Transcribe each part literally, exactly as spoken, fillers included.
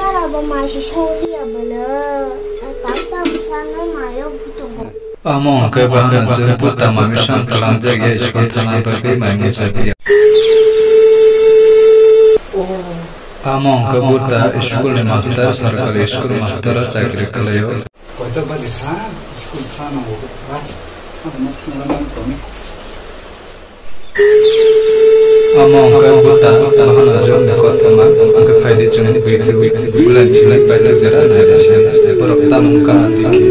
Aro bo mai si song liya bolo. Tam tam sanai mayo butongo. Amo hwnkhe bahana je buta mami san talang jagya school thana bagwi mai muchai dia. Amo hwnkhe buta school ni master, sarkari school master o chakri khlaio. Koito bagi sa school thana nango kha. Ano thangna nang tong. Amo hwnkhe buta bahana jwngni kothoma, hwnkhe phaidi chwng buithi bulan chini paithak jera nairasya, borok tamung kaha tiki.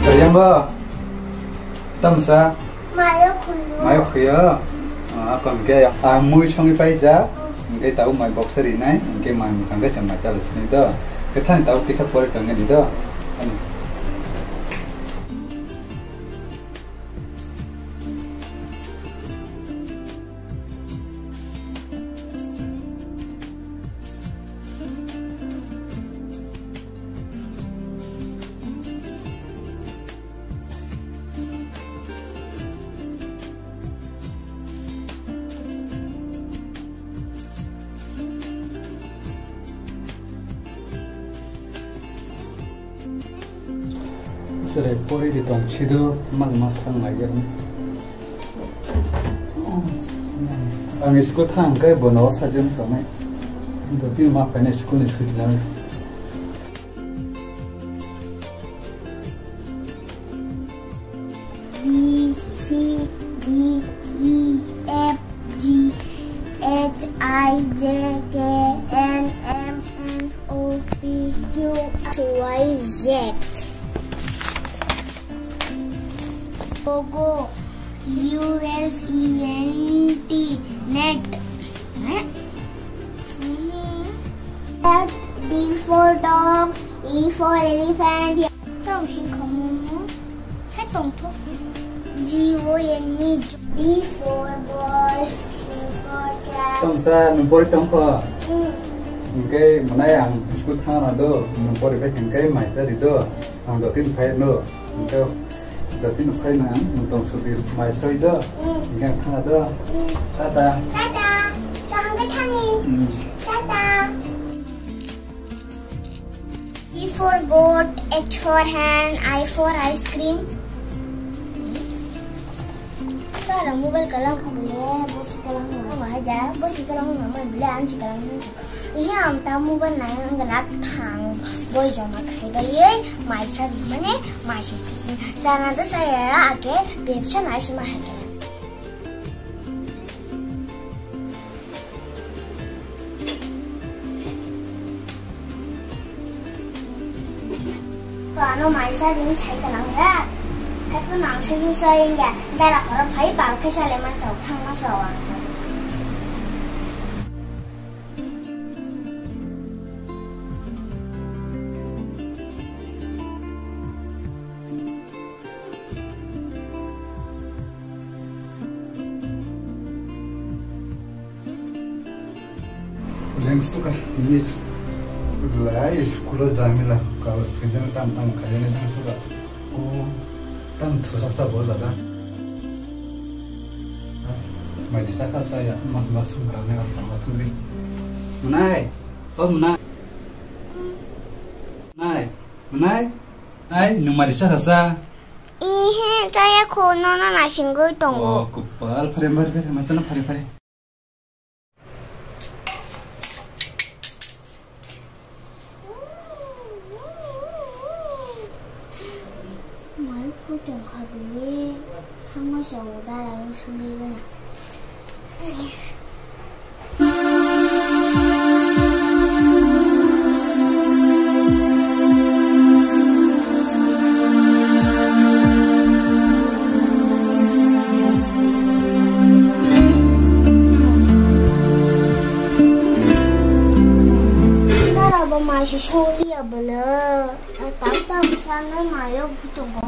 Kayamba. Tamsa. Mayo khuyo. Mayo khuyo. Ah, kon ke, ah, mui songi paija. Hingke tau mai box rinai. Hingke mai mukang ke chwng mai chala sini do. Kethang tau kisa pore tongni do. Ani. Chwrai pori di tong sido, ma ma thang lai ya. Ang school thang kai bono sajeng tongnai. Dotino ma phainai school ni suti nai. B, C, D, E, F, G, H, I, J, K, L, M, N, O, P, Q, R, Y, Z. Logo, U S E N T, net. Eh? Hmm. F, D for dog, E for elephant. Tong sing khamu. Hai tong tho. G O N E. B for ball, C for cat. Tong sa, nung pori tong kho. Hmm. Hingke mwnai ang school thangna do, nung pori phai hingke mai cha ri do. Ang dotino phai no. Hingke dotino phai na ang, nung tong suti mai soi do. Hmm. Hingke ang thangna do. Hmm. Tata. Tata. Kaham khe thani. Hmm. Tata. B for boat, H for hand, I for ice cream. Tara mobile kalang kha bole, bosi kalang ma, wahai ja, bosi kalang ma, mai bole ang si kalang ma. Iya, ang ta mobile nai ang galak thang, boi joma khai bali, mai sa di mane, mai si si. Jana do saya ake, bebsa nai si ma hai kena. Ano maisa din sai kalang ja. Kato nang susu sai ya. Dara horo phai bal khe sale ma chao thang ma chao ang. Neng suka, tini lai school o jamila, kal sejana tam tam khaina neng suka. O, tam thusak sa bo jaga. Mai di saka sa ya, mas mas sumra ne, mas mas sumri. Munai, o munai. Munai, munai. Ai, nwng mai di saka sa. Ihe, chaya kho, nono naisingwi tongo. O, kupal, phare, phare, phare, mas tala phare, phare. Mai phu tongkha bini, thangma chao dara no songwi gana. Nara bo mai se song liya bwle. Tam tam sana mayo butongo.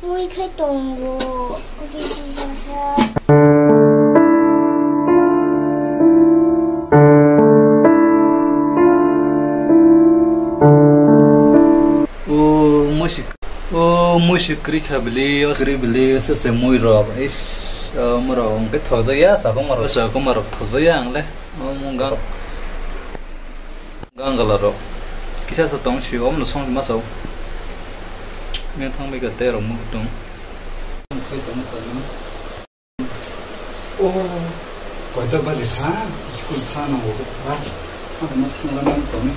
Mui khe tongo, bisi sasa. O musi, o musi kwrwi kha bili, o kwrwi bili, se se mui rok, is, o murok hwnkhe thokjak ya, chakuma rok, chakuma rok thokjak ya ang le, o mung gang. Gangala rok kisa sa tong si om no song ma sao. Mia thang bai ka te rok muk tung. Khai tong sa ni. Oh, koi to ba de tha, school tha no wo ba. Ma ma thang la man tong.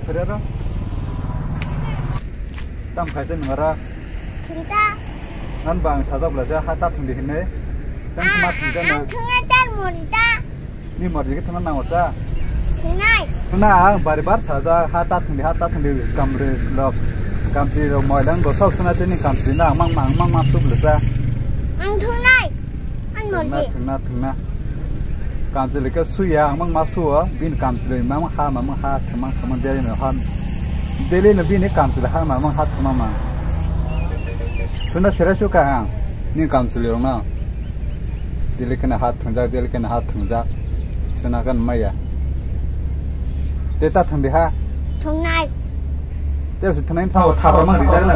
Kherero. Tam khaise nungara. Thungta. Nan bang sajak bla ja ha ta thungdi hinne. Tam ma thungta na. Ang thungnai tar morita. Ni morji ke thungna nang ota. Thungnai. Thungna ang bari bar sajak ha ta thungdi ha ta thungdi kamri lok. Kamri lok moilang go sok suna tini kamri na mang mang mang mang tu bla ja. Ang thungnai. An morji. Thungna, thungna, thungna. Kamchwlwi khe suya, ang mang ma suo, bini kamchwlwi mang ha, mang ha, thwmang, thwmang, daily no ha. Daily no bini kamchwlwi ha, mang ha, thwmang, mang. Suna sere suka ang, ni kamchwlwi rokno. Daily kheno ha thwngjak, daily kheno ha thwngjak. Suna kan maya. Te ta thwngdi ha. Thwngnai. Tei se thwnai thang o thapra mang rijak na.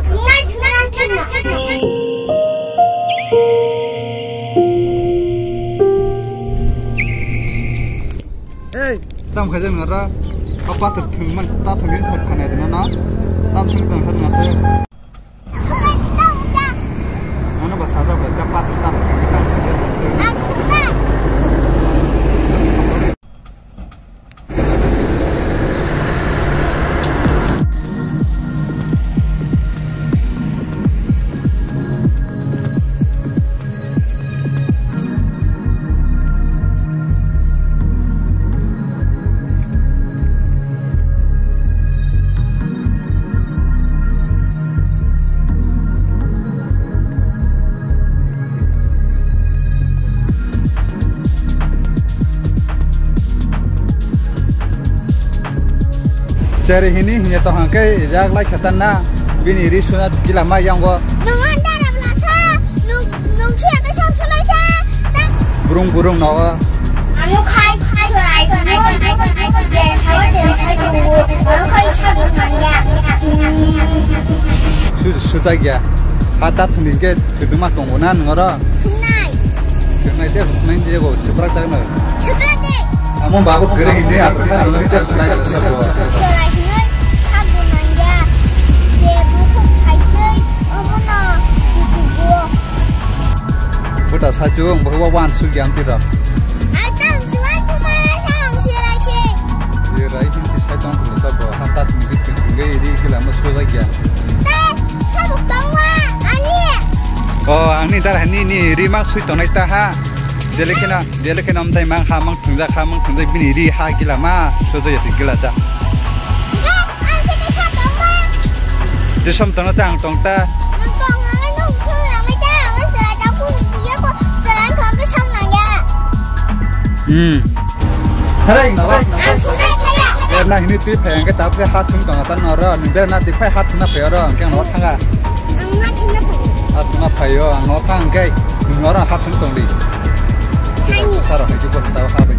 Thwngnai, thwngnai, thwngnai. Ei, tam khaijak nara. Apa ter thwng man, ta thwng thwng khanai dana na. Tam thwng thwng khanai se. Ano ba sajak ba, chapa ta. Cheri hini hinya to hangke jak lai khatan na bini ri suna gila ma yango. Nung andar abla sa, nung, nung siya to sam sulai sa. Burung burung no. Anu khai khai. Su-, sutai gya. Ha ta thuni ke keduma tongo na nungoro. Thungnai. Thungnai te, thungnai te bo, suprak ta no. Suprak te. Amo babu gere hindi, amo hindi te thungnai te sabo. Chwrai hinoi sabo nangya. Je bukhuk khaitei, omono bukhuk bo. Buta sachung, bukhuk bo wan sugya amtiro. Ai tam suai chuma sa ang sirai se. Ye rai hindi sai tong sabo, ha ta thuni ke thungnai ri kila mo sujak ya. Samuk tongma, ani. O, ani dar hani ni ri mak sui tongnai ta ha. Jele kena, jele kena amtai mang ha, mang thungjak ha, mang thungjak bini ri ha gila ma, sojo yati gila ta. Ang kete sa tongma. Jesom tongna ta ang tong ta. Nang tong ha, nang thung lang ta, ang sera ta pun siya ko, sera thong ke sang nang ya. Hmm. Hei, no. Ang thunai thaya. Berna hini twi phai, hwnkhe ta phai ha thung tong, ta noro, ni berna twi phai ha thungna phai oro, hwnkhe ang noro thanga. Ang ma thungna phai. Ha thungna phai o, ang noro thang hwnkhe, ni noro ha thung tong di. Hani. Saro hai ki bo ta ha bai.